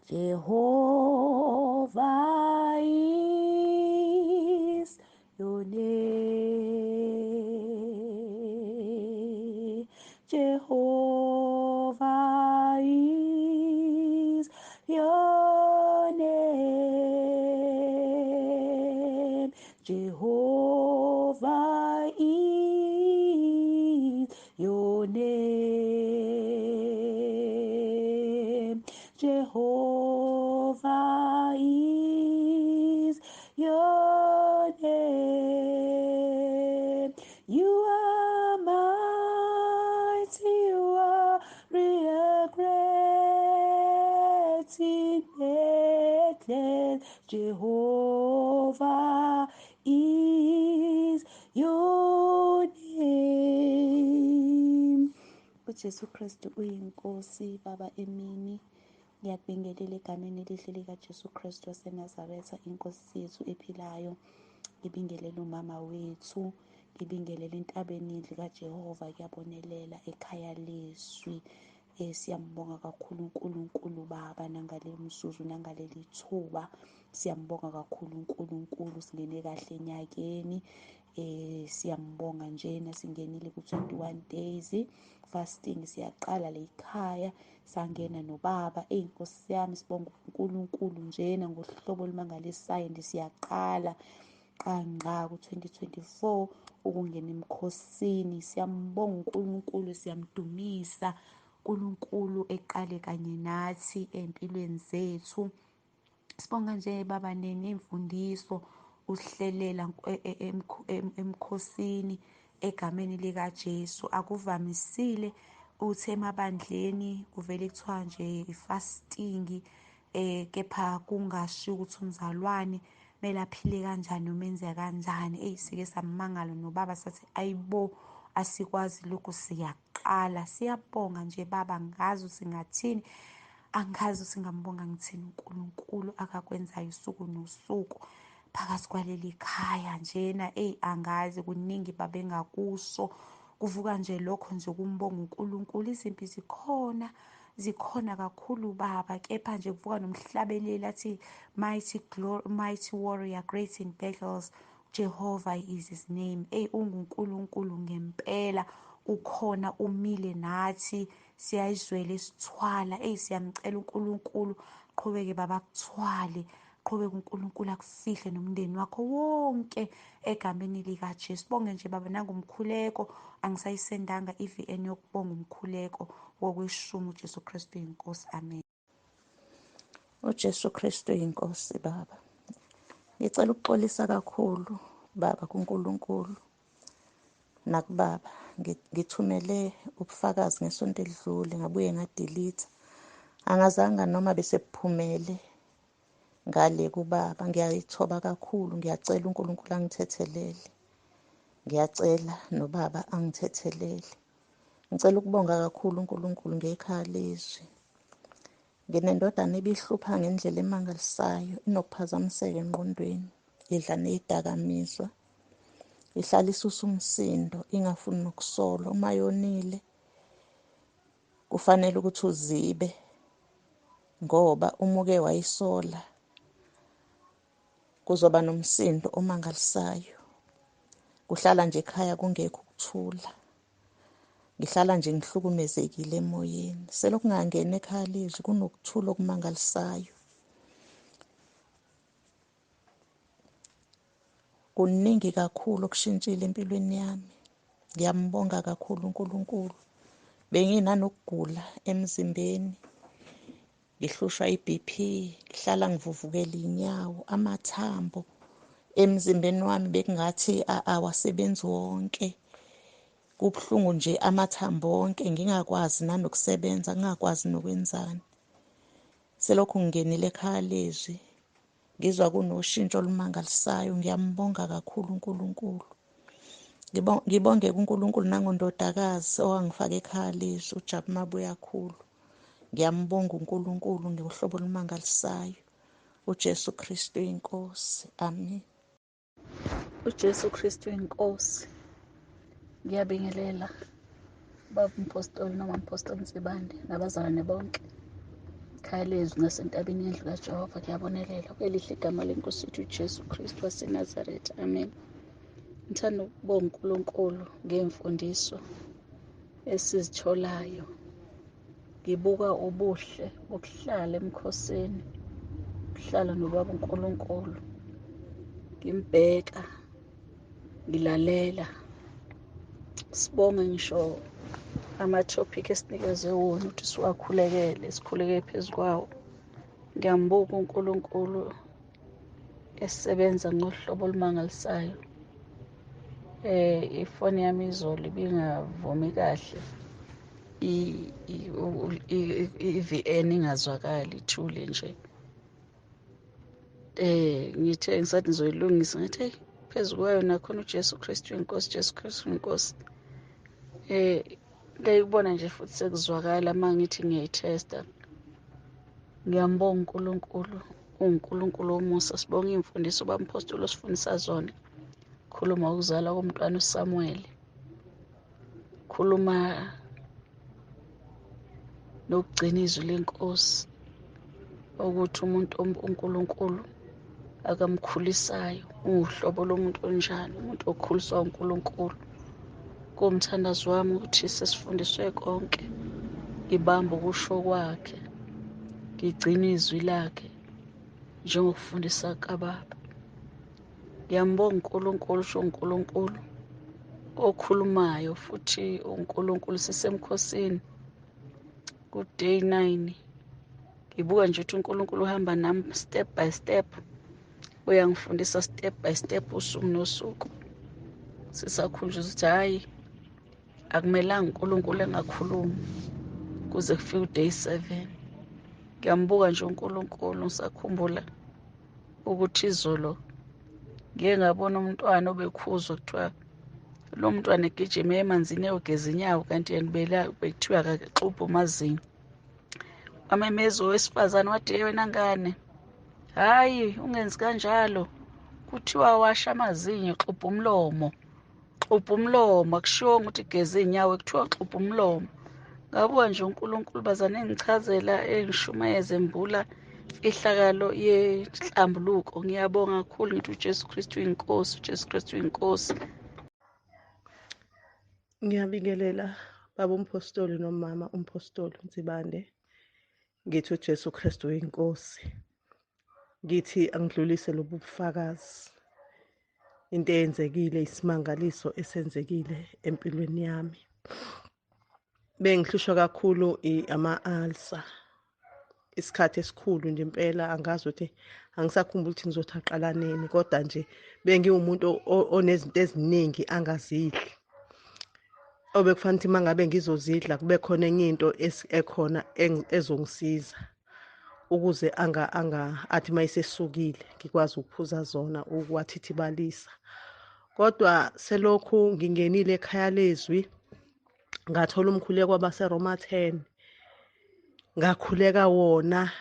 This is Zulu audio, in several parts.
Jehovah is your name. Jehovah is your name. Jehovah is your name. Jehovah is your name. You are mighty warrior, great in battle. Jehovah is your name. UJesu Kristu uyinkosi Baba emini. Ngiyakubingelela egameni elihle likaJesu Kristu waseNazaretha, inkosi yethu ephilayo. Ngibingelela umama wethu, ngibingelela entabeni yendlu kaJehova, kuyabonelela ekhaya lezwi. Siyambonga kakhulu uNkulunkulu Baba nangale mzuzu nangaleli thuba. Siyambonga kakhulu uNkulunkulu, singene kahle enyakeni. Siyambonga njena singenile ku-21 days fasting, siyaqala lekhaya sangena nobaba. Inkosi yami, sibonga uNkulunkulu njena ngohlobo olumangalisayo. Siyaqala qanqa ku-2024 ukungena emkhosini. Siyambonga uNkulunkulu, siyamdumisa uNkulunkulu eqale kanye nathi empilweni zethu. Sibonga nje Baba nemfundiso uhlelela emkhosini egameni likaJesu. Akuvamisile uthi emabandleni kuvele kuthiwa nje ifasting, kepha kungashiwo ukuthi umzalwane kumele aphile kanjani noma enze kanjani. Sike samangala nobaba sathi ayibo, asikwazi lokhu, siyaqala. Siyabonga nje Baba, ngazi singathini, angazi singambonga ngithini uNkulunkulu akakwenzayo usuku nosuku phakathi kwaleli khaya njena. Angazi kuningi babengakuso, kuvuka nje lokho nje kumbonga uNkulunkulu. Izimpi zikhona, zikhona kakhulu Baba, kepha nje kuvuka nomhlabeleli athi mighty glory, mighty warrior, great in battles, Jehovah is his name. UnguNkulunkulu ngempela, ukhona, umile nathi, siyayizwela isithwala. Siyamcela uNkulunkulu qhubeke Baba kuthwale, qhubeke uNkulunkulu akufihle nomndeni wakho wonke egameni likaJesu. Bonge nje Baba nangumkhuleko, angisayisendanga iVN yokubonga umkhuleko wokweshumi. uJesu Kristu inkosi, amen. UJesu Kristu inkosi Baba. Ngicela ukuxolisa kakhulu Baba kuNkulunkulu nakubaba. Ngithumele ubufakazi ngesonto elidlule, ngabuye ngadelete. Angazanga noma bese kuphumele ngale kubaba. Ngiyayithoba kakhulu, ngiyacela uNkulunkulu angithethelele, ngiyacela nobaba angithethelele. Ngicela ukubonga kakhulu uNkulunkulu ngekhaya lezwi. Nginendodana ebihlupha ngendlela emangalisayo, inokuphazamiseka engqondweni, idla nezidakamizwa, ihlala isusa umsindo, ingafuni nokusolwa. Uma yonile kufanele ukuthi uzibe, ngoba uma uke wayisola kuzoba nomsindo omangalisayo. Kuhlala nje ekhaya kungekho ukuthula, ngihlala nje ngihlukumezekile emoyeni. Selokhu ngangena ekhaya lezwi kunokuthula okumangalisayo. Kuningi kakhulu okushintshile empilweni yami. Ngiyambonga kakhulu uNkulunkulu. Benginanokugula emzimbeni, ngihlushwa i-BP, ngihlala ngivuvukela inyawo, amathambo emzimbeni wami bekungathi awasebenzi wonke. Kubuhlungu nje amathambo wonke, ngingakwazi nanokusebenza, ngingakwazi nokwenzani. Selokhu ngingenile ekhaya lezwi ngizwa kunoshintsho olumangalisayo. Ngiyambonga kakhulu uNkulunkulu. Ngibonge kuNkulunkulu nangondodakazi owangifaka ekhaya lezwi, uJabu Mabuyakhulu. Ngiyambonga uNkulunkulu ngohlobo olumangalisayo. uJesu Kristu inkosi, amen. uJesu Kristu inkosi. Ngiyabingelela baba umpostoli noma umpostoli Nsibande nabazalwane bonke. Ekhaya lezwi nasentabeni yendlu kaJehova kuyabonelela. Kwelihle igama lenkosi yethu uJesu Kristu waseNazaretha. Amen. Ngithanda ukubonga uNkulunkulu ngemfundiso esizitholayo. Ngibuka ubuhle bokuhlala emkhosini, ukuhlala noBaba uNkulunkulu. Ngimbheka, ngilalela. Sibonge ngisho ama-topic esinikezwe wona ukuthi siwakhulekele, sikhuleke phezu kwawo. Ngiyambuka uNkulunkulu esebenza ngohlobo olumangalisayo. Ifoni yami izolo ibingavumi kahle, i-VN ingazwakali, ithule nje. Ngithe ngisathi ngizoyilungisa, ngathi hey, phezu kwayo nakhona uJesu Kristu inkosi, Jesu Kristu inkosi. Ngiyayibona nje futhi sekuzwakala uma ngithi ngiyayithesta. Ngiyambonga uNkulunkulu, uNkulunkulu womusa. Sibonga iy'mfundiso bampostoli osifundisa zona. Khuluma ukuzalwa komntwana uSamuel, khuluma nokugcina izwi lenkosi, ukuthi umuntu uNkulunkulu akamkhulisayo uwuhlobo lomuntu onjani, umuntu okhuliswa uNkulunkulu. Kuwumthandazo wami ukuthi sesifundiswe konke, ngibambe ukusho kwakhe, ngigcine izwi lakhe njengokufundisa kaBaba. Ngiyambonga uNkulunkulu, usho uNkulunkulu okhulumayo futhi uNkulunkulu sisemkhosini ku-day 9. Ngibuka nje ukuthi uNkulunkulu uhamba nami step by step, uyangifundisa step by step usuku nosuku. Sisakhunjuzwa ukuthi hhayi, akumelanga uNkulunkulu engakhulumi kuze kufike u-day 7. Ngiyambuka nje uNkulunkulu, ngisakhumbula ukuthi izolo ngike ngabona umntwana obekhuzwa, kuthiwa lo mntwana egijima emanzini eyogeza inyawo, kanti yena bekuthiwa akaxubhe amazinyo. Wamemeza owesifazane wathi, hey wena ngane, hhayi ungenzi kanjalo, kuthiwa washa amazinyo, xubha umlomo, xubha umlomo, akushiwongo ukuthi geza iy'nyawo, kuthiwa xubha umlomo. Ngabuka nje uNkulunkulu bazane engichazela, engishumayeza, embula imfihlakalo yenhlambuluko. Ngiyabonga kakhulu, ngithi uJesu Kristu uyinkosi, uJesu Kristu uyinkosi. Ngiyabingelela baba umpostoli nomama umpostoli Nsibande. Ngithi uJesu Kristu uyinkosi. Ngithi angidlulise lobu bufakazi. Into eyenzekile, isimangaliso esenzekile empilweni yami. Bengihlushwa kakhulu ama-ulcer. Isikhathi esikhulu nje impela, angazi ukuthi angisakhumbuli ukuthi ngizothi aqala nini, kodwa nje bengiwumuntu onezinto eziningi angazidli. Obekufanele ukuthi uma ngabe ngizozidla kube khona enye into ekhona ezongisiza ukuze athi uma isesukile ngikwazi ukuphuza zona ukuwathithibalisa. Kodwa selokhu ngingenile ekhaya lezwi, ngathola umkhuleko wabaseRoma 10, ngakhuleka wona,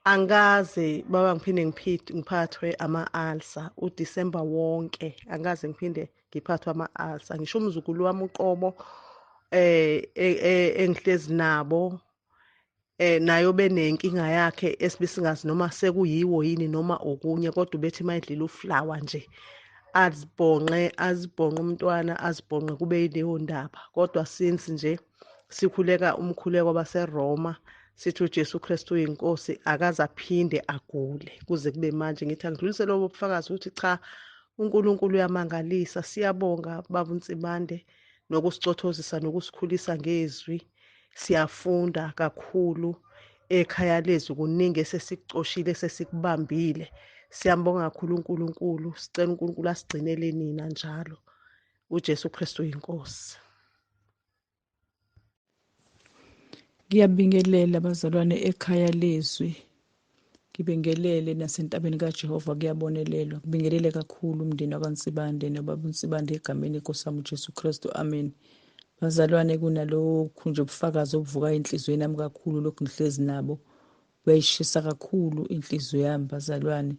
angikaze baba ngiphinde ngiphathwe ama-ulcer uDisemba wonke, angikaze ngiphinde ngiphathwe ama-ulcer. Ngisho umzukulu wami uqobo engihlezi nabo, naye obenenkinga yakhe esibisingazi noma sekuyiwo yini noma okunye, kodwa ubethi mayidlile uflower nje azibhonqe, azibhonqe umntwana, azibhonqe kube yileyo ndaba. Kodwa since nje sikhuleka umkhuleko wabaseRoma sithi uJesu Kristu uyinkosi, akaze aphinde agule kuze kube manje. Ngithi angidlulise lobo bufakazi ukuthi cha, uNkulunkulu uyamangalisa. Siyabonga baba uNsibande nokusicothozisa nokusikhulisa ngezwi. Siyafunda kakhulu ekhaya lezwi, kuningi esesikucoshile, esesikubambile. Siyambonga kakhulu uNkulunkulu, sicela uNkulunkulu asigcinele nina njalo. uJesu Kristu uyinkosi. Ngiyabingelela bazalwane ekhaya lezwi, ngibingelele nasentabeni kaJehova, kuyabonelelwa. Ngibingelele kakhulu umndeni wakwaNsibande nobaba uNsibande egameni lenkosi yami uJesu Kristu, amen. Bazalwane, kunalokhu nje ubufakazi obuvuka enhliziyweni yami kakhulu, lokhu ngihlezi nabo buyayishisa kakhulu inhliziyo yami bazalwane.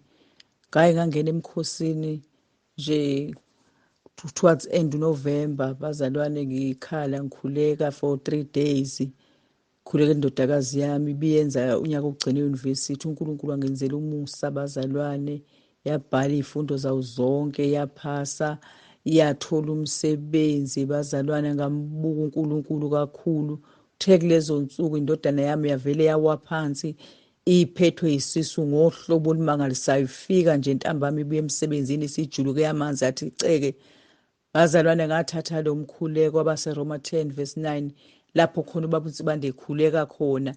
Ngaye ngangena emkhosini nje towards end November bazalwane, ngikhala ngikhuleka for 3 days. Khuleka indodakazi yami ibiyenza unyaka ogcina e-university. uNkulunkulu angenzela umusa bazalwane, yabhala iy'fundo zawo zonke, yaphasa, yathola umsebenzi bazalwane. Ngambuka uNkulunkulu kakhulu. Kuthe kulezo nsuku indodana yami yavele yawa phansi iphethwe isisu ngohlobo olumangalisayo. Ifika nje ntambama ibuye emsebenzini isijuluke amanzi athi ceke. Bazalwane, ngathatha lo mkhuleko abaseRoma 10 verse 9 lapho khona ubaba uNsibande ekhuleka khona,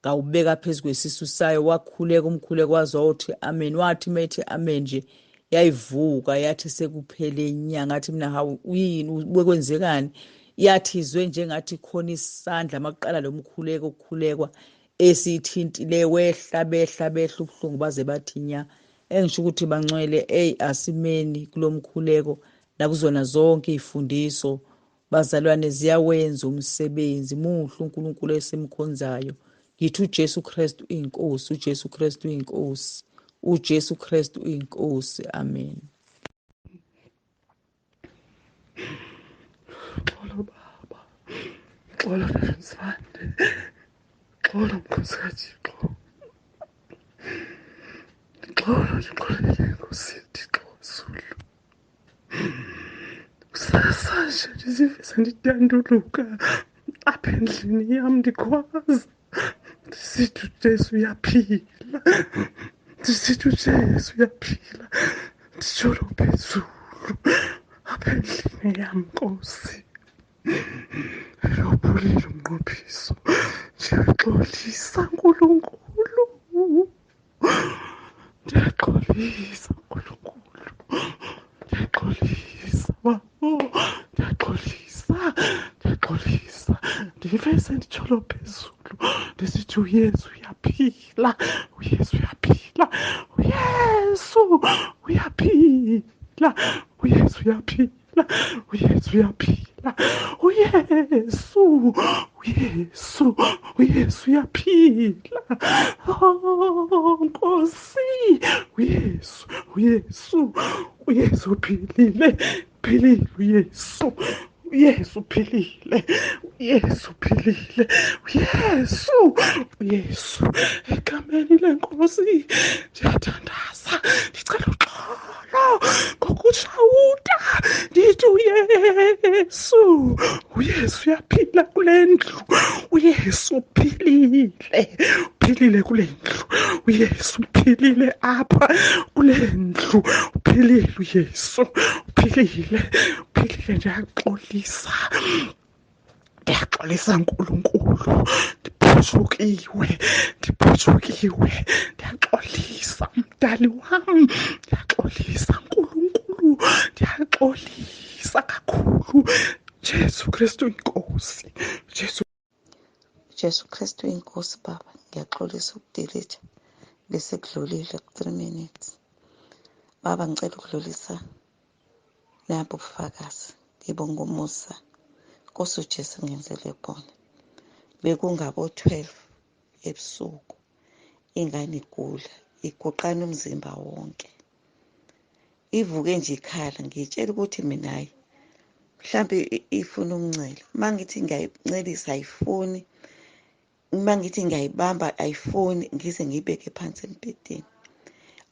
ngawubeka phezu kwesisu sayo, wakhuleka umkhuleko waze wathi amen. Wathi methi amen nje yayivuka, yathi sekuphele inyanga. Ngathi mina hawu, yini bekwenzekani? Yathi izwe njengathi khona isandla makuqala lo mkhuleko ukukhulekwa esithintile, wehla behla behla ubuhlungu baze bathi nya. Engisho ukuthi bangcwele, ey asimeni kulomkhuleko nakuzona zonke izifundiso bazalwane, ziyawenza umsebenzi muhle uNkulunkulu esimkhonzayo. Ngithi uJesu Kristu inkosi, uJesu Kristu inkosi, uJesu Kristu inkosi. Amen. Xolo baba, xolo Nsibande, xolo Nkosi kaThixo, xolo ndixolele Nkosi Thixo wezulu. Kusasa nje ndizive sendidanduluka apha endlini yam, ndikhwaza ndisithi uJesu uyaphila, ndisithi uJesu uyaphila, nditsholo phezulu apha endlini yam Nkosi. Lophulile umnqophiso, ndiyaxolisa Nkulunkulu, ndiyaxolisa Nkulunkulu, ndiyaxolisa babo, ndiyaxolisa, ndiyaxolisa. Ndive senditsholo phezulu ndisithi uYesu uyaphila, uYesu uyaphila, uYesu uyaphila, uYesu uyaphila, uYesu uyaphila, uYesu, uYesu, uYesu uyaphila. Oh Nkosi, uYesu, uYesu, uYesu uphilile, uphilile uYesu, uYesu uphilile, uYesu uphilile, uYesu, uYesu. Egameni lenkosi ndiyathandaza, ndicela uxolo ngokushawuta, ndithi uYesu, uYesu uyaphila kule ndlu, uYesu uphilile, uphilile kule ndlu, uYesu uphilile apha kule ndlu, uphilile uYesu, uphilile, uphilile. Ndiyaxolisa, ndiyaxolisa Nkulunkulu, ndiphoshukiwe, ndiphoshukiwe, ndiyaxolisa mdali wam, ndiyaxolisa Nkulunkulu, ndiyaxolisa kakhulu. Jesu Kristu inkosi, Jesu Jesu Kristu inkosi. Baba, ngiyaxolisa ukudelete bese kudlulile ku-3 minutes. Baba, ngicela ukudlulisa nabo ubufakazi. Ngibonga umusa Nkosi uJesu ngenzele bona. Bekungabo 12 ebusuku, ingane igula, iguqana umzimba wonke, ivuke nje ikhala. Ngiyitshela ukuthi mina hayi, mhlambe ifuna ukuncela. Uma ngithi ngiyayincelisa ayifuni, uma ngithi ngiyayibamba ayifuni, ngize ngiyibeke phansi embhedeni.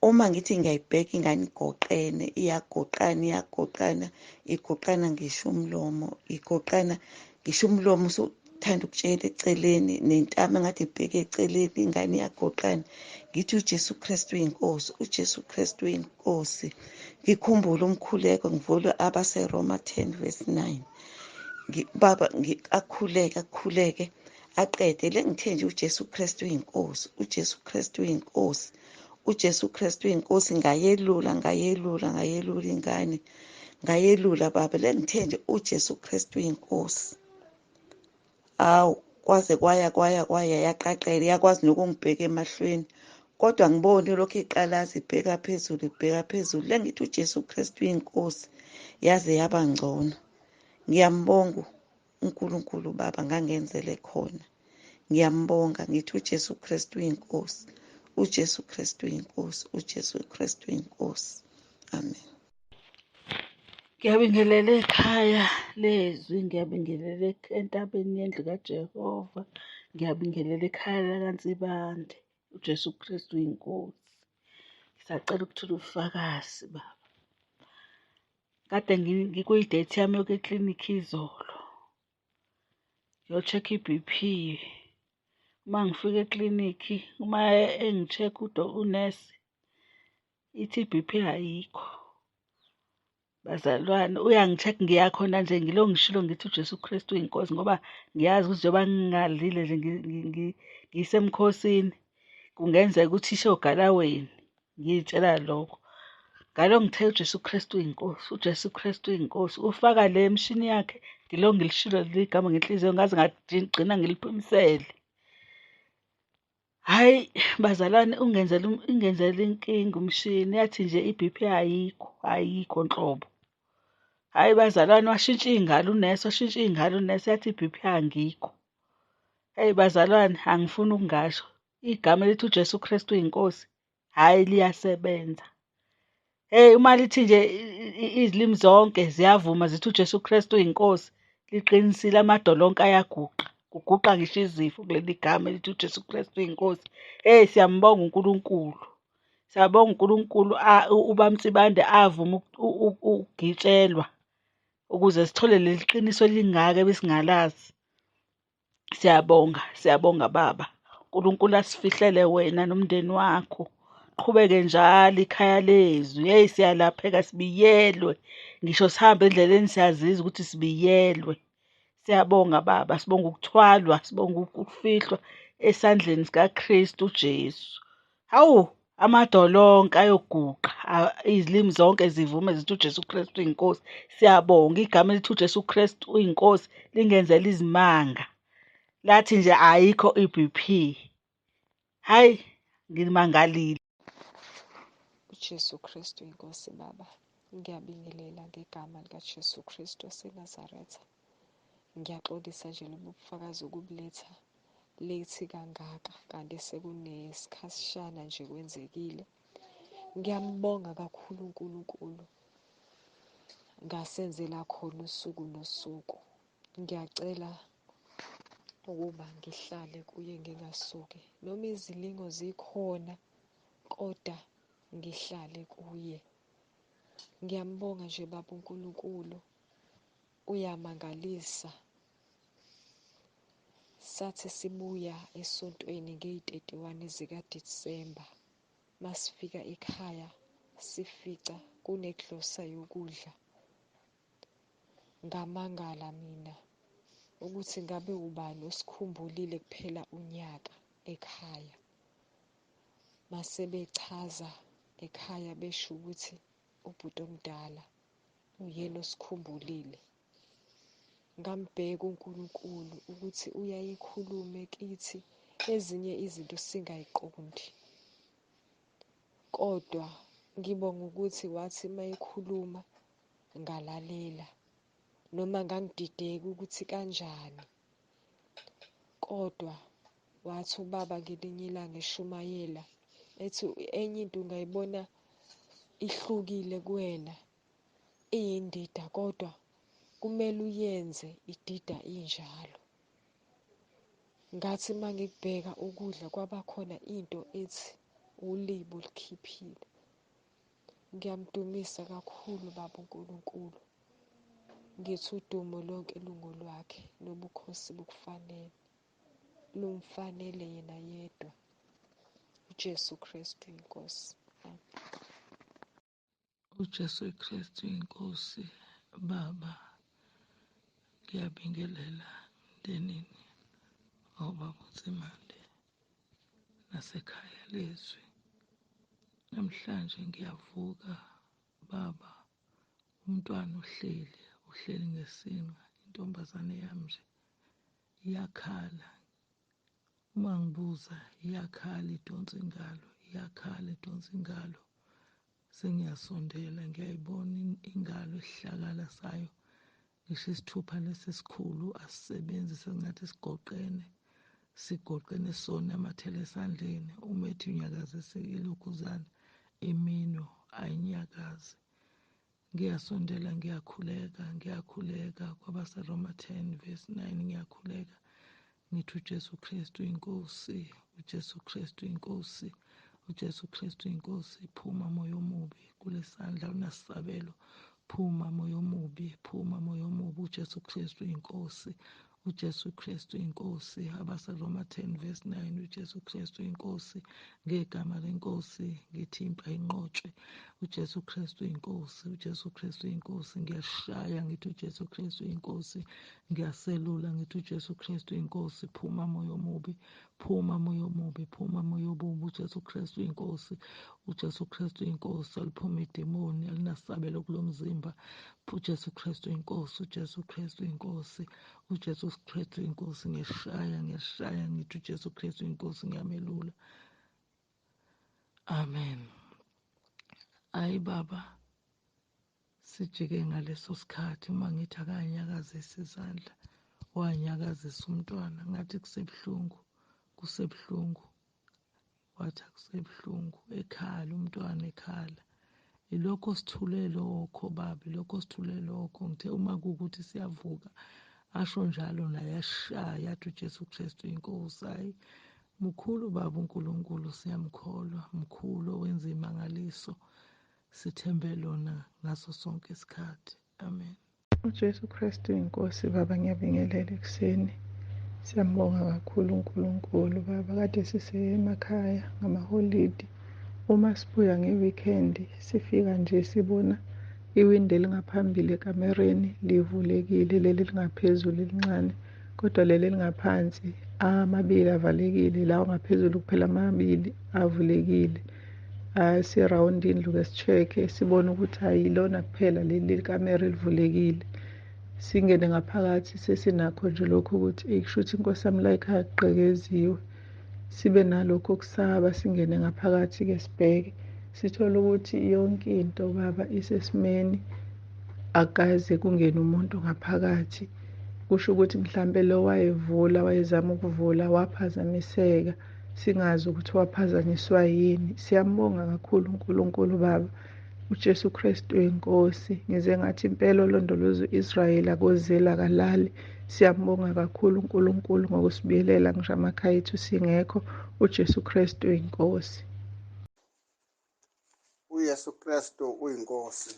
Uma ngithi ngiyayibheka ingane igoqene, iyagoqana, iyagoqana, igoqana ngisho umlomo, igoqana ngisho umlomo usuthanda ukutshela eceleni, nentamo engathi ibheke eceleni, ingane iyagoqana. Ngithi uJesu Kristu uyinkosi, uJesu Kristu uyinkosi. Ngikhumbule umkhuleko, ngivule abaseRoma 10 verse 9. Baba, akhuleke, akhuleke aqede le. Ngithe nje uJesu Kristu uyinkosi, uJesu Kristu uyinkosi, uJesu Kristu uyinkosi. Ngayelula, ngayelula, ngayelula ingane, ngayelula baba. Le ngithe nje uJesu Kristu uyinkosi. Awu, kwaze kwaya kwaya kwaya, yaqaqela, yakwazi nokungibheka emahlweni, kodwa ngibone lokhu iqalaza ibheka phezulu, ibheka phezulu. Le ngithi uJesu Kristu uyinkosi, yaze yaba ngcono. Ngiyambonga uNkulunkulu baba ngangenzele khona, ngiyambonga. Ngithi uJesu Kristu uyinkosi, uJesu Kristu uyinkosi, uJesu Kristu uyinkosi. Amen. Ngiyabingelela ekhaya lezwi, ngiyabingelela entabeni yendlu kaJehova, Ngiyabingelela ekhaya lakaNsibande. UJesu Kristu uyinkosi. Ngisacela ukuthola ubufakazi baba. Kade ngikuyi-date yami yokuya eklinikhi izolo. Ngiyo-check-a i-B_P. Uma ngifika eklinikhi, uma engi-check-a unesi, ithi i-B_P ayikho. Bazalwane uyangi-check ngiya khona nje ngilo ngishilo ngithi uJesu Kristu uyinkosi ngoba ngiyazi ukuthi njengoba ngingadlile nje ngisemkhosini kungenzeka ukuthi ishe ogalaweni ngiy'tshela lokho. Ngalo ngithe uJesu Kristu uyinkosi, uJesu Kristu uyinkosi. Ufaka le mishini yakhe ngilo ngilishilo leli gama ngenhliziyo ngaze ngagcina ngiliphimisele. Hhayi bazalwane ungenzela ingenzela inkinga umshini yathi nje i-B_P ayikho, ayikho nhlobo. Hhayi bazalwane washintsha iy'ngalo unesi, washintsha iy'ngalo unesi yathi i-B_P angikho. Eyi bazalwane angifuni ukungasho, igama elithi uJesu Kristu uyinkosi, hhayi liyasebenza. Hheyi uma lithi nje izilimi zonke ziyavuma zithi uJesu Kristu uyinkosi, liqinisile amadolo onke ayaguqa. Kuguqa ngisho izifo kuleli gama elithi uJesu Kristu uyinkosi. Hheyi siyambonga uNkulunkulu. Siyabonga uNkulunkulu uBaba Nsibande avume ukugitshelwa ukuze sithole leli qiniso elingaka ebesingalazi. Siyabonga, siyabonga baba. uNkulunkulu asifihlele wena nomndeni wakho. Qhubeke njalo ikhaya lezwi. Hey siyalapheka sibiyelwe. Ngisho sihamba endleleni siyazizwa ukuthi sibiyelwe. Siyabonga baba, sibonga ukuthwalwa, sibonga ukufihlwa esandleni sikaKristu Jesu. Hawu, amadolo onke ayoguqa, izilimi zonke zivume zithi uJesu Kristu uyinkosi. Siyabonga igama elithi uJesu Kristu uyinkosi lingenzela izimanga. Lathi nje ayikho i-B_P. Hhayi, ngimangalile. UJesu Kristu inkosi baba. Ngiyabingelela ngegama likaJesu Kristu waseNazaretha. Ngiyaxolisa nje lobu bufakazi ukubuletha late kangaka kanti sekunesikhathishana nje kwenzekile. Ngiyambonga kakhulu uNkulunkulu ngasenzela khona usuku nosuku. Ngiyacela ukuba ngihlale kuye ngingasuki noma izilingo zikhona kodwa ngihlale kuye. Ngiyambonga nje baba uNkulunkulu uyamangalisa. Sathi sibuya esontweni ngeyi-31 zikaDisemba masifika ekhaya sifica kuneglosa yokudla. Ngamangala mina ukuthi ngabe ubani osikhumbulile kuphela unyaka ekhaya. Mase bechaza ekhaya besho ukuthi ubhuti omdala uyena osikhumbulile. Ngambheka uNkulunkulu ukuthi uyaye ekhulume kithi ezinye izinto singayiqondi. Kodwa ngibonga ukuthi wathi mayekhuluma ngalalela noma ngangidideka ukuthi kanjani. Kodwa wathi ubaba ngelinye ilanga eshumayela ethi enye into ungayibona ihlukile kuwena iyindida kodwa kumele uyenze idida injalo. Ngathi uma ngikubheka ukudla kwaba khona into ethi ulibo olukhiphile. Ngiyamdumisa kakhulu baba uNkulunkulu. Ngithi udumo lonke lungolwakhe nobukhosi bukufanele. Lumfanele yena yedwa. uJesu Kristu inkosi. Amen. UJesu Kristu inkosi baba ngiyabingelela emndenini awubaba uNtsimande nasekhaya lezwi. Namhlanje ngiyavuka baba umntwana uhleli uhleli ngesinqa intombazane yami nje iyakhala uma ngibuza iyakhala idonsa ingalo iyakhala idonsa ingalo sengiyasondela ngiyayibona ingalo isihlakala sayo ngisho isithupha lesi esikhulu asisebenzi sengathi sigoqene sigoqene sona amathele esandleni uma ethi unyakazise ilokhuzana imino ayinyakazi ngiyasondela ngiyakhuleka ngiyakhuleka kwabaseRoma 10 verse 9 ngiyakhuleka. Ngithi uJesu Kristu inkosi, uJesu Kristu inkosi, uJesu Kristu inkosi. Phuma moya omubi kulesandla unasabelo. Phuma moya omubi, phuma moya omubi. uJesu Kristu inkosi, uJesu Kristu inkosi. AbaseRoma 10 verse 9, uJesu Kristu inkosi. Ngegama lenkosi ngithi impi ayinqotshwe. uJesu Kristu inkosi, uJesu Kristu inkosi. Ngiyashaya ngithi uJesu Kristu inkosi, ngiyaselula ngithi uJesu Kristu inkosi. Phuma moya omubi, phuma moya omubi, phuma moya omubi. uJesu Kristu inkosi, uJesu Kristu inkosi. Aliphuma idemoni, alinasabelo kulomzimba. uJesu Kristu inkosi, uJesu Kristu inkosi, uJesu Kristu inkosi. Ngiyashaya, ngiyashaya ngithi uJesu Kristu inkosi, ngiyamelula. Amen. Hayi baba, sijike ngaleso sikhathi uma ngithi akanyakazise izandla, wanyakazisa umntwana, ngathi kusebuhlungu, kusebuhlungu, wathi akusebuhlungu, ekhala umntwana ekhala. Ilokho sithule lokho baba, ilokho sithule lokho. Ngithe uma kuwukuthi siyavuka, asho njalo naye ashaya athi uJesu Kristu inkosi. Hayi mkhulu baba uNkulunkulu, siyamkholwa, mkhulu owenza imangaliso, sithembe lona ngaso sonke isikhathi. Amen. uJesu Kristu inkosi baba, ngiyabingelela ekuseni. Siyambonga kakhulu uNkulunkulu baba. Kade sisemakhaya ngamaholidi, uma sibuya nge-weekend sifika nje sibona iwindi elingaphambili ekamereni livulekile, leli lingaphezulu elincane, kodwa leli elingaphansi amabili avalekile, lawa ngaphezulu kuphela amabili avulekile. Sirawundi indlu ke si-check-e sibone ukuthi ayilona kuphela leli kamera elivulekile. Singene ngaphakathi sesinakho nje lokhu ukuthi kusho ukuthi inkosi yami la ekhaya kugqekeziwe. Sibe nalokho kusaba, singene ngaphakathi-ke sibheke, sithole ukuthi yonke into baba isesimeni, akaze kungene umuntu ngaphakathi. Kusho ukuthi mhlampe lo wayevula, wayezama ukuvula waphazamiseka, singazi ukuthi waphazanyiswa yini. Siyambonga kakhulu uNkulunkulu baba, uJesu Kristu inkosi. Ngize ngathi impela olondoloza u-Israyeli akozeli akalali. Siyambonga kakhulu uNkulunkulu ngokusibiyelela ngisho amakhaya ethu singekho. uJesu Kristu inkosi. uJesu Kristu uyinkosi.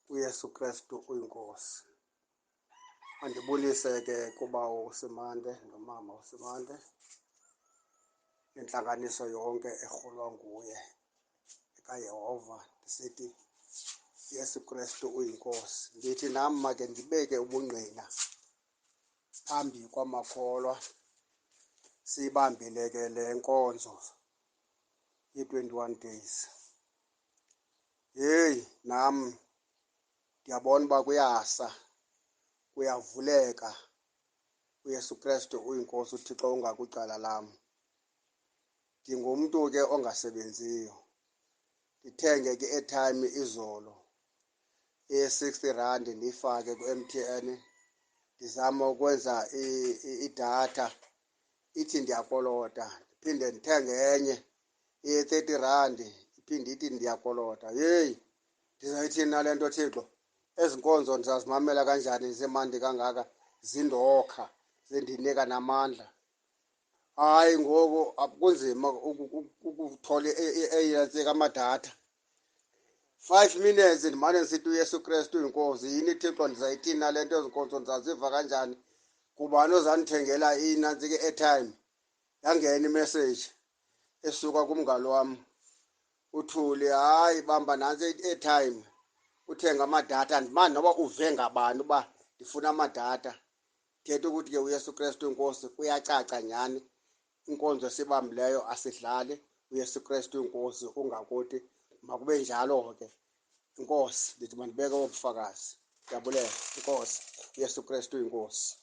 uJesu Kristu uyinkosi. Andibulise ke kubawo uSimande nomama uSimande nentlanganiso yonke erholwa nguye kaYehova, ndisithi Yesu Kristu uyinkosi. Ndithi nam make ndibeke ubungqina phambi kwamakholwa, siyibambile ke le nkonzo ye-21 days. Heyi, nam ndiyabona uba kuyasa, kuyavuleka. uYesu Kristu uyinkosi, uThixo ungakwicala lam. Ndingumntu ke ongasebenziyo, ndithenge ke i-airtime izolo eye-60 rand, ndiyifake ku-MTN, ndizama ukwenza idatha, ithi ndiyakolota. Ndiphinde ndithenge enye eye-30 rand, iphinde ithi ndiyakolota. Yeyi, ndizayithini nale nto Thixo? Ezi nkonzo ndizazimamela kanjani zimandi kangaka, zindokha, zindinika namandla? Hayi, ngoku kunzima ukuthola eyentsika amadatha. 5 minutes ndimane ndisithi uYesu Kristu uyinkosi. Yini Thixo, ndizayithini nale nto? Ezi nkonzo ndizaziva kanjani? Kubani ozandithengela inantsika i-airtime? Yangena imessage esuka kumngani wam uThuli, hayi bamba nantsi i-airtime uthenga amadatha. Andimani noba uve ngabani uba ndifuna amadatha. Thetha ukuthi ke uYesu Kristu inkosi, kuyacaca nyhani, inkonzo esibambileyo asidlali. uYesu Kristu inkosi ungakuthi, makube njalo ke. Inkosi, ndithi mandibeke obufakazi. Ndiyabulela inkosi, uYesu Kristu inkosi.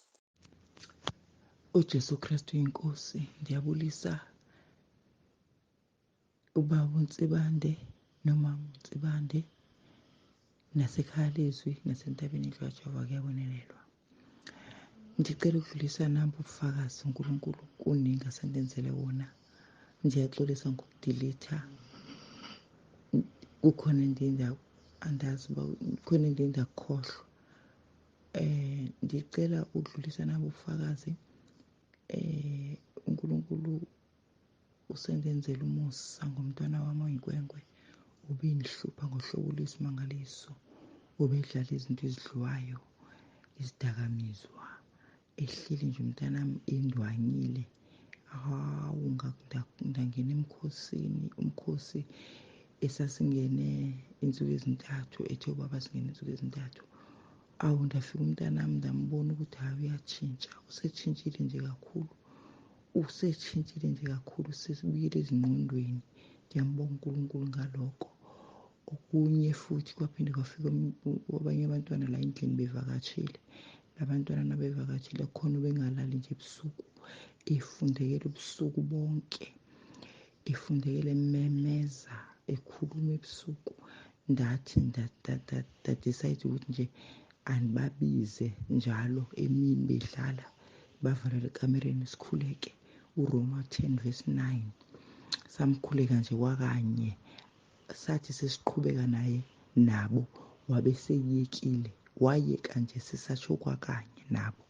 uJesu Kristu inkosi. Ndiyabulisa ubaba uNsibande nomama uNsibande nasekhaya lezwi nasentabeni indlu kaJehova kuyabonelelwa. Ndicela ukudlulisa nambu ubufakazi. uNkulunkulu kuningi asendenzele wona. Ndiyaxolisa ngokudilitha, kukhona endiye andazi uba kukhona endiye ndakukhohlwa. Ndicela ukudlulisa nambu ubufakazi. uNkulunkulu usendenzela umusa ngomntwana wami oyinkwenkwe ubenihlupha ngohlobo lwesimangaliso, ubedlala izinto ezidliwayo, izidakamizwa, ehleli nje umntanami endwangile. Hawu, ngangena emkhosini, umkhosi esasingene insuku ezintathu, ethe ubaba singene insuku ezintathu. Awu, ndafika umntanami ndambona ukuthi hayi uyatshintsha, usetshintshile nje kakhulu, usetshintshile nje kakhulu, sesibuyele ezingqondweni. Ngiyambonga uNkulunkulu ngalokho. Okunye futhi kwaphinde kwafika abanye abantwana la endlini bevakashile. Labantwana nabevakashile khona ubengalali nje ebusuku, efundekela ubusuku bonke, efundekela ememeza, ekhuluma ebusuku. Ndathi ndadecide ukuthi nje andibabize njalo emini bedlala, bavalele ekamereni sikhuleke uRoma 10 verse 9. Samkhuleka nje kwakanye, sathi sesiqhubeka naye nabo wabe seyekile, wayeka nje sisasho kwakanye nabo,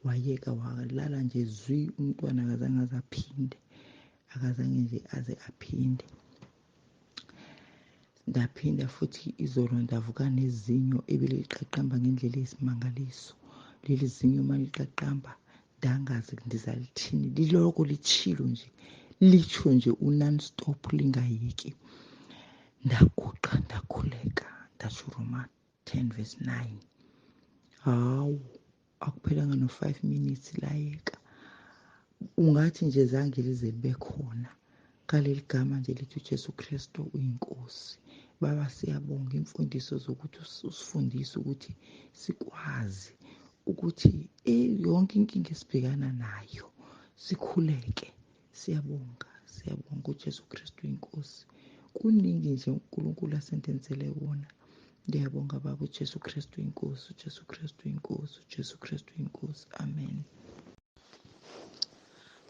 wayeka walala nje zwi umntwana, akazange aze aphinde, akazange nje aze aphinde. Ndaphinda futhi izolo ndavuka nezinyo ebeliqaqamba ngendlela eyisimangaliso. Leli zinyo uma liqaqamba ndangazi ndizalithini, liloko litshilo nje, litsho nje u-non-stop lingayeki. Ndaguqa ndakhuleka, ndatsho uRoma 10 verse 9. Hawu, akuphelanga no-5 minutes layeka. Ungathi nje zange lize libe khona ngaleli gama nje lithi uJesu Kristu uyinkosi. Baba, siyabonga imfundiso zokuthi usifundise ukuthi sikwazi ukuthi yonke inkinga esibhekana nayo sikhuleke. Siyabonga, siyabonga uJesu Kristu uyinkosi. Kuningi nje uNkulunkulu asentenzele wona. Ngiyabonga Baba, uJesu Kristu uyinkosi, uJesu Kristu uyinkosi, uJesu Kristu uyinkosi. Amen.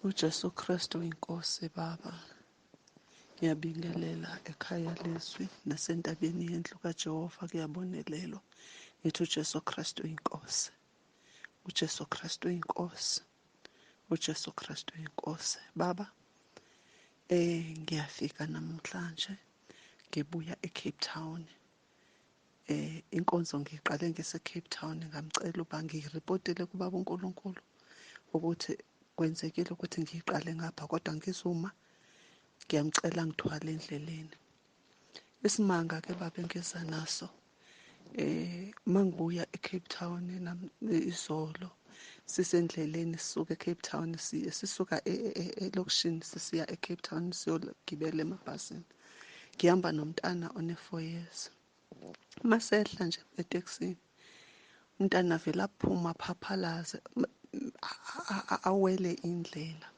UJesu Kristu uyinkosi Baba. Ngiyabingelela ekhaya lezwi nasentabeni yendlu kaJehova kuyabonelelwa. Ngithi uJesu Kristu uyinkosi. uJesu Kristu uyinkosi. uJesu Kristu uyinkosi. Baba, ngiyafika namhlanje ngibuya eCape Town. Inkonzo ngiqale ngise Cape Town, ngamcela uba ngiyiripotile kubaba uNkulunkulu ukuthi kwenzekile ukuthi ngiyiqale ngapha, kodwa ngizuma ngiyamcela ngithwale endleleni. Isimanga ke baba engiza naso, mangibuya eCape Town izolo, sisendleleni sisuka eCape Town, sisuka elokishini sisiya eCape Town siyogibela emabhasini. Ngihamba nomntana one-4 years. Masehla nje etekisini, umntana vele aphuma aphaphalaze awele indlela.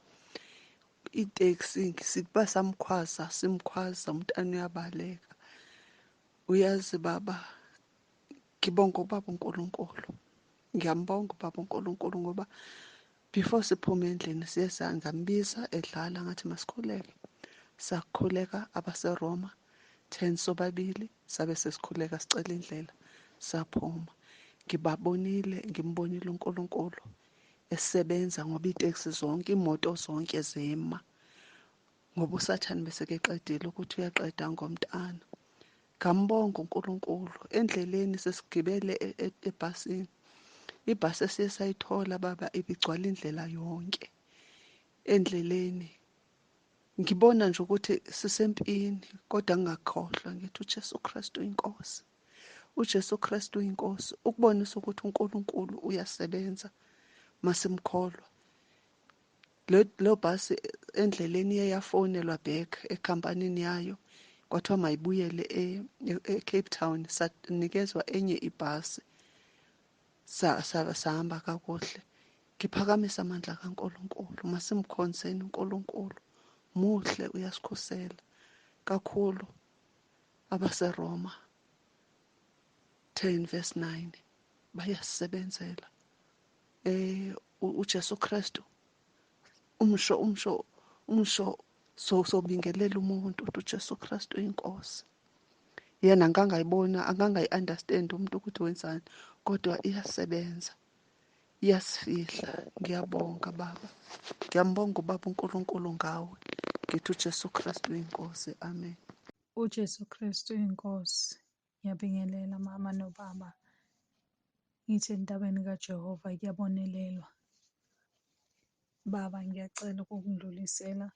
Iteksi siba samkhwaza, simkhwaza, umntana uyabaleka. Uyazi baba, ngibonga ubaba uNkulunkulu, ngiyambonga ubaba uNkulunkulu ngoba before siphume endlini siye ngambiza edlala, ngathi masikhuleke. Sakhuleka abaseRoma 10 sobabili, sabe sesikhuleka sicela indlela, saphuma. Ngibabonile, ngimbonile uNkulunkulu esebenza ngoba iteksi zonke, imoto zonke zema ngoba uSathane bese keqedile ukuthi uyaqeda ngomntana. Ngambonga uNkulunkulu. Endleleni sesigibele ebhasini, ibhasi esiye sayithola baba ibigcwala indlela yonke. Endleleni ngibona nje ukuthi sisempini, kodwa ngingakhohlwa ngithi uJesu Kristu inkosi, uJesu Kristu inkosi, ukubonisa ukuthi uNkulunkulu uyasebenza masimkholwa. Lo bhasi endleleni iye yafonelwa back ekhampanini yayo, kwathiwa mayibuyele eCape Town, sanikezwa enye ibhasi, sahamba kakuhle. Ngiphakamisa amandla kaNkulunkulu, masimkhonzeni uNkulunkulu, muhle uyasikhusela kakhulu. AbaseRoma 10 verse 9 bayasebenzela. uJesu Kristu umsho umsho umsho sobingelela umuntu uthi uJesu Kristu inkosi. Yena angangayibona, angangayi-understand umuntu ukuthi wenzani, kodwa iyasebenza. Iyasifihla. Ngiyabonga Baba. Ngiyambonga uBaba uNkulunkulu ngawe. Ngithi uJesu Kristu uyinkosi. Amen. UJesu Kristu inkosi. Ngiyabingelela mama nobaba. Ngithi entabeni kaJehova kuyabonelelwa. Baba, ngiyacela ukukudlulisela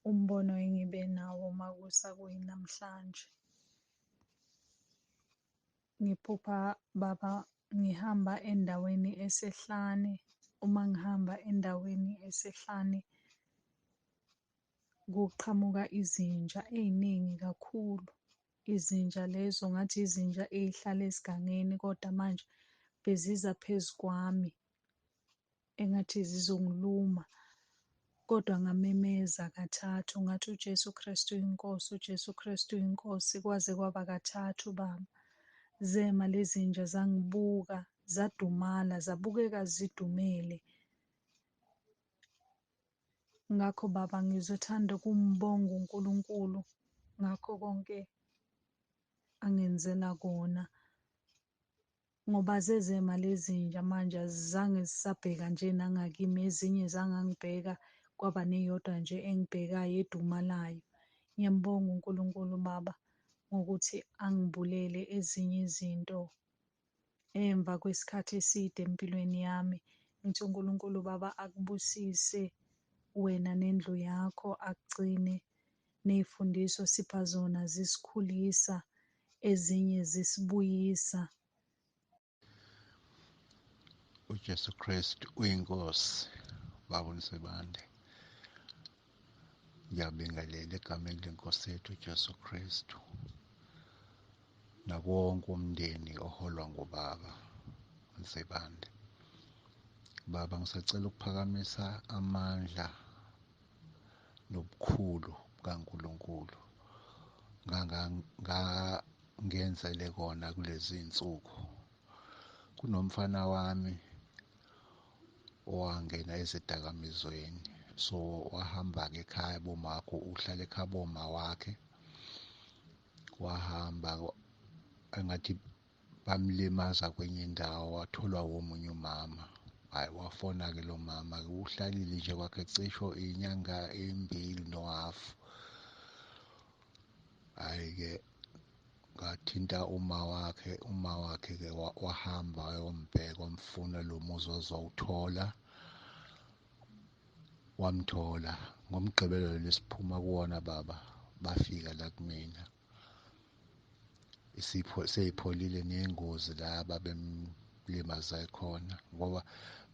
umbono engibe nawo makusa kuyinamhlanje. Ngiphupha baba ngihamba endaweni esehlane. Uma ngihamba endaweni esehlane kuqhamuka izinja ey'ningi kakhulu. Izinja lezo ngathi izinja ey'hlala esigangeni kodwa manje beziza phezu kwami engathi zizongiluma. Kodwa ngamemeza kathathu ngathi uJesu Kristu inkosi, uJesu Kristu inkosi, kwaze kwaba kathathu baba. Zema lezinja zangibuka, zadumala, zabukeka zidumele. Ngakho baba ngizothanda ukumbonga uNkulunkulu ngakho konke angenzela kona. Ngoba zezema lezinja manje azizange zisabheka nje nangakimi, ezinye zangangibheka kwaba neyodwa nje engibhekayo edumalayo. Ngiyambonga uNkulunkulu baba ngokuthi angibulele ezinye izinto emva kwesikhathi eside empilweni yami. Ngithi uNkulunkulu baba akubusise wena nendlu yakho, akugcine ney'fundiso osipha zona zisikhulisa, ezinye zisibuyisa. UJesu Kristu uyinkosi, Baba uNsibande. Ngiyabingelela egameni lenkosi yethu uJesu Kristu nakuwo wonke umndeni oholwa ngubaba uNsibande. Baba, ngisacela ukuphakamisa amandla nobukhulu bukaNkulunkulu ngangenzele kona kulezi zinsuku. Kunomfana wami owangena ezidakamizweni, so wahamba-ke ekhaya bomakho, uhlala ekhaya boma wakhe, wahamba engathi bamlimaza kwenye indawo, watholwa womunye umama. Hhayi, wafona-ke lo mama-ke, uhlalile nje kwakhe cisho iy'nyanga ey'mbili nohhafu. Hhayi-ke ngathinta uma wakhe, uma wakhe-ke wahamba wayombheka, wamfuna lo muzi waze wawuthola, wamthola. NgoMgqibelo lo esiphuma kuwona baba, bafika la kumina. Isipho seyipholile nengozi la babemlimaze khona, ngoba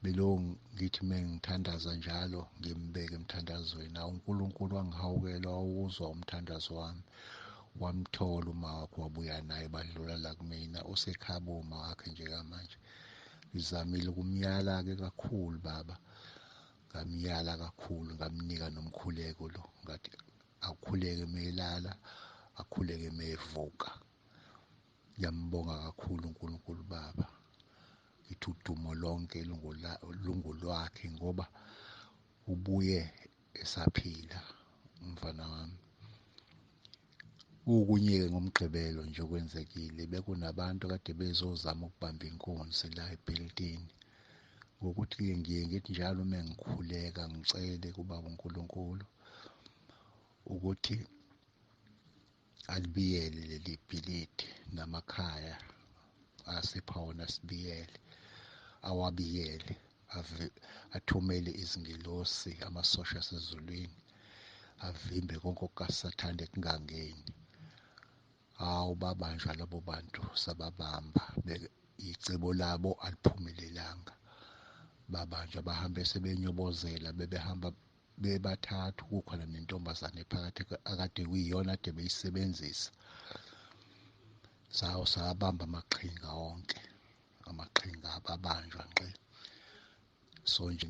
beloku ngithi mengithandaza njalo ngimbeke emthandazweni. Awu, uNkulunkulu wangihawukela, wawuzwa umthandazo wami, wamthola uma wakhe, wabuya naye, badlula la kumina. Usekhabo uma wakhe njengamanje. Ngizamile ukumyala-ke kakhulu baba, ngamyala kakhulu, ngamnika nomkhuleko lo, ngathi akhuleke meyelala, akhuleke mevuka. Ngiyambonga kakhulu uNkulunkulu baba, ngithi udumo lonke lungolwakhe, ngoba ubuye esaphila umfana wami. Okunye-ke ngoMgqibelo nje okwenzekile, bekunabantu kade bezozama ukubamba inkunzi la ebhilidini. Ngokuthi-ke ngiye ngithi njalo uma ngikhuleka ngicele kubaba uNkulunkulu ukuthi alibiyele leli bhilidi namakhaya asipha wona, sibiyele, awabiyele, athumele izingelosi, amasosha asezulwini, avimbe konke okukaSathane kungangeni. Hawu, babanjwa labo bantu, sababamba, icebo labo aliphumelelanga. Babanjwa bahambe sebenyobozela, bebehamba bebathathu, kukhona nentombazane phakathi akade kuyiyona ade beyisebenzisa. Sawo sabamba amaqhinga wonke, amaqhinga ababanjwa ngqi. So nje